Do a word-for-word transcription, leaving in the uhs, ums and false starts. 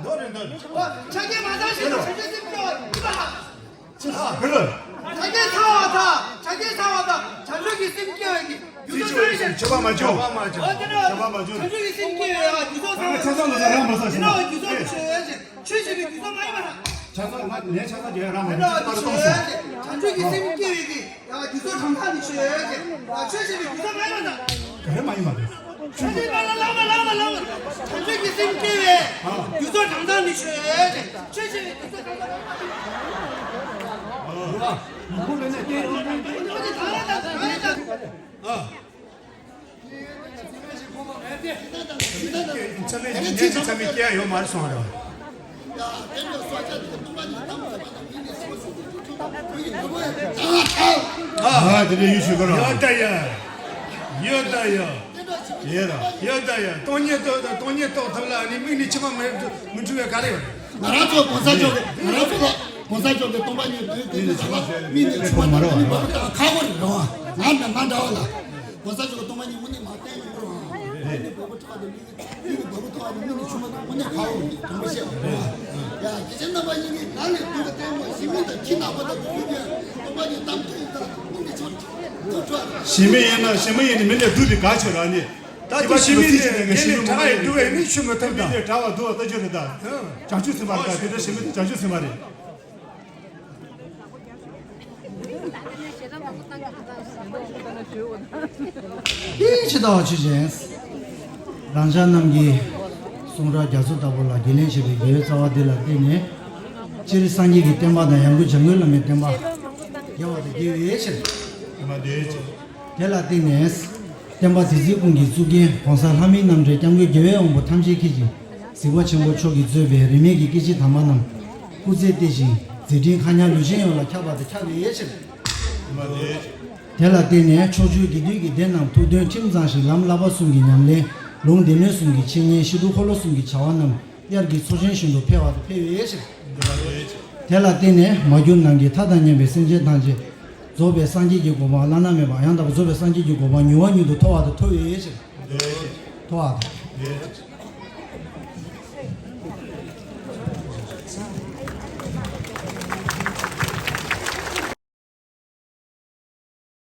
མདོ་རེད་མདོ་རེད། ཆ་རྐྱེན་མ་ཚང་ཞིག་ལ་བྱང་ཆུབ་སེམས་སྐྱེ་བ་ཡིན་པ། ཆ་རྐྱེན་ཚང་བ་དང་བྱང་ཆུབ་སེམས་སྐྱེ་བའི་གི་རྒྱུ་ཚོགས་ཚང་ཞིང་། ཆོས་པ་མ་བྱུང་། ཨོ་དེ་ནི་ཆོས་པ་མ་བྱུང་། བྱང་ཆུབ་ཀྱི་སེམས་སྐྱེ་བའི་རྒྱུ་ཚོགས་ཚང་ཞིང་། ཆ་ཚང་ལ་རང་མ་ཟ་ཞིང་། དེ་ནི་རྒྱུ་ཚོགས་ཆོས་ཅན། ཆོས་ཅན་གྱི་རྒྱུ་ཚོགས་མ་ཡིན་པ་དང་། ཆ་ཚང་ལ་ནས་ཆ་ཚང་རྒྱལ་རང་མ་ཡིན་པར་གཏོང་ཞིང་། བྱང་ཆུབ་ཀྱི་སེམས་སྐྱེ་བའི་གི་རྒྱུ་ཚོགས་གྲངས་ཐང་ནི་ཆོས་ཅན། ཆོས་ཅན་གྱི་རྒྱུ་ཚོགས་མ་ཡིན་པ་དང་། ག་རེ་མ་ཡིན་པ་རེད། ཆོས་ཅན་པ་ལ་ལགས་པ་ལགས་པ་ལགས་པ། བྱང་ཆུབ་ཀྱི་སེམས་སྐྱེ་བའི་རྒྱུ་ཚོགས་གྲངས་ཐང་ནི་ཆོས་ཅན། ཆོས་ཅན་གྱི་རྒྱུ་ཚོགས་གྲངས་ཐང་། ཨ། ཚ་མེད་ཚ་མེད་སྐྱེ་ཡ་ཡོད་མ་རེད་སོང་རེད། ཨ་དེ་འདྲ་ཡོད་ཞུ་གི་རོགས། ཡོད་ད་ཡ། ཡོད་ད་ཡ། ཡོད་ར། ཡོད་ད་ཡ། སྟོང་ཉིད་རྟོགས་དང་སྟོང་ཉིད་རྟོགས་ཐུབ་ལ་ནི་མིག་ནི་མཆི་མ་མི་མི་འཁྲུ་བའི་ག་རེ་ཡོད་རེད། ང་རང་ཚོ་གོང་ས་མཆོག་གི་ང་རང་ཚོ་ལ་གོང་ས་མཆོག་གི་སྟོང་པ་ཉིད་དུ་དེ་ནི་ཚོ་ལ་མིག་ནི་མཆི་མ་དང་ནི་འབབ་དང་ཁ་ཁོ་རེ་རེད་བ། ང་ང་འདྲ་བ་ལ་གོང་ས་མཆོག་གི་སྟོང་པ་ཉིད་དངོས་གནས་མ་བསྟན་ཡོང་གི་རེད་བ། ནི་འབབ་ཁྲག་དང་ནི། ཡིད་ཀྱི་བ་སྤུ་ཐོག་ནས་མི་ནི་ཆུ་མ་དང་དངོས་གནས་ཁ་འོག་གི་དྲང་པོ་བཤད་པ་རེད་བ། ཡ་དགེ་ཆེ་རྣམ་པ་གཉིས་ཀྱིས་ང་ལས་སྡུག་པ་བསྟན་པ་ཞི་མི་དང་ཁྱི་ནག་པོ་དང་བུ་ཡུག་གི་སྟོང་པ་ཉིད་གཏམ་ཐུག་ཡིན་ཙང་མི་འདི་ཚོ་ཐུག་འགྲོ། ཞི་མི་ཡིན་ན་ཞི་མི་ཡིན་ནི་མི་འདི་སྡུག་དེ་ག་ཆོད་ར་ནི། ད་དེ་ཞི་མི་དེ་ངེད་ལས་གྲགས་ཡིན་སྡུག་བས་ནི་ཆུ་མི་ཐུབ་ད། དེ་གྲགས་པ་སྡུག་པ་ལྟ་རྒྱུ་རེད་ད། བྱང་ཆུབ་སེམས་དཔའ་རེད་ད། དེ་འདྲ་ཞི་མི་དེ་བྱང་ཆུབ་སེམས་དཔའ་རེད། དེའི་ཕྱི་ལྟ་བ་ཆོས་ཅན། རང་ཅག་རྣམས་ཀྱིས་གསུང་རབ་རྒྱ་མཚོ་ལྟ་བུ་ལ་དགེ་ལེན་བྱེད་པའི་དགེ་བའི་རྩ་བ་འདི་ལ་བརྟེན་ནས། སྤྱིར་སངས་རྒྱས་ཀྱི་བསྟན་པ་དང་ཡང་སྒོས་འཇམ་མགོན་བླ་མའི་བསྟན་པ་རྒྱས་པ་དང་རྒྱས་པའི་ཕྱིར། བསྟན་པ་འདིའི་ཕྱིར། དེ་ལ་བརྟེན་ནས། བསྟན་པ་དེ་གཟིགས་ཀུན་གྱི་གཙུག་རྒྱན་༸གོང་ས་ལྷ་མིའི་རྣམ་འདྲེན་༸སྐྱབས་མགོན་རྒྱལ་བའི་དབང་པོ་ཐམས་ཅད་མཁྱེན་ཅིང་གཟིགས་པ་ཆེན་པོ་མཆོག་གིས་གཙོས་པའི་རིས་མེད་ཀྱི་སྐྱེ་འཆི་དམ་པ་རྣམས་སྐུ་ཚེ་བརྟན་ཞིང་མཛད་འཕྲིན་མཁའ་མཉམ་ལུས་ཅན་ཡོངས་ལ་ཁྱབ་པ་དང་ཁྱབ་པའི་ཕྱིར། དེ་ལ་བརྟེན་ནས་ཕྱོགས་བཅུའི་དགེ་འདུན་གྱི་སྡེ་རྣམས་ཐུགས་མཐུན་ཁྲིམས་གཙང་ཞིང་ལམ་བསླབ་པ་གསུམ་གྱི་ཉམས་ལེན། ལུང་སྡེ་སྣོད་གསུམ་གྱི་འཆད་ཉན། ཤིན་ཏུ་འཁོར་ལོ་གསུམ་གྱི་བྱ་བ་རྣམས་དབྱར་གྱི་མཚོ་ཆེན་བཞིན་དུ་འཕེལ་བ་དང་འཕེལ་བའི་ཕྱིར། དེ་ལ་བརྟེན་ནས་མ་གྱུར་ནམ་མཁའི་མཐའ་དང་མཉམ་པའི་སེམས་ཅན་ཐམས་ཅད་རྫོགས་པའི་སངས་རྒྱས་ཀྱི་གོ་འཕང་བླ་ན་མེད་པ་ཡང་དག་པར་རྫོགས་པའི་སངས་རྒྱས་ཀྱི་གོ་འཕང་མྱུར་བ་མྱུར་དུ་ཐོབ་པ་དང་ཐོབ་པའི་ཕྱིར། ཐོབ་པ་དང་།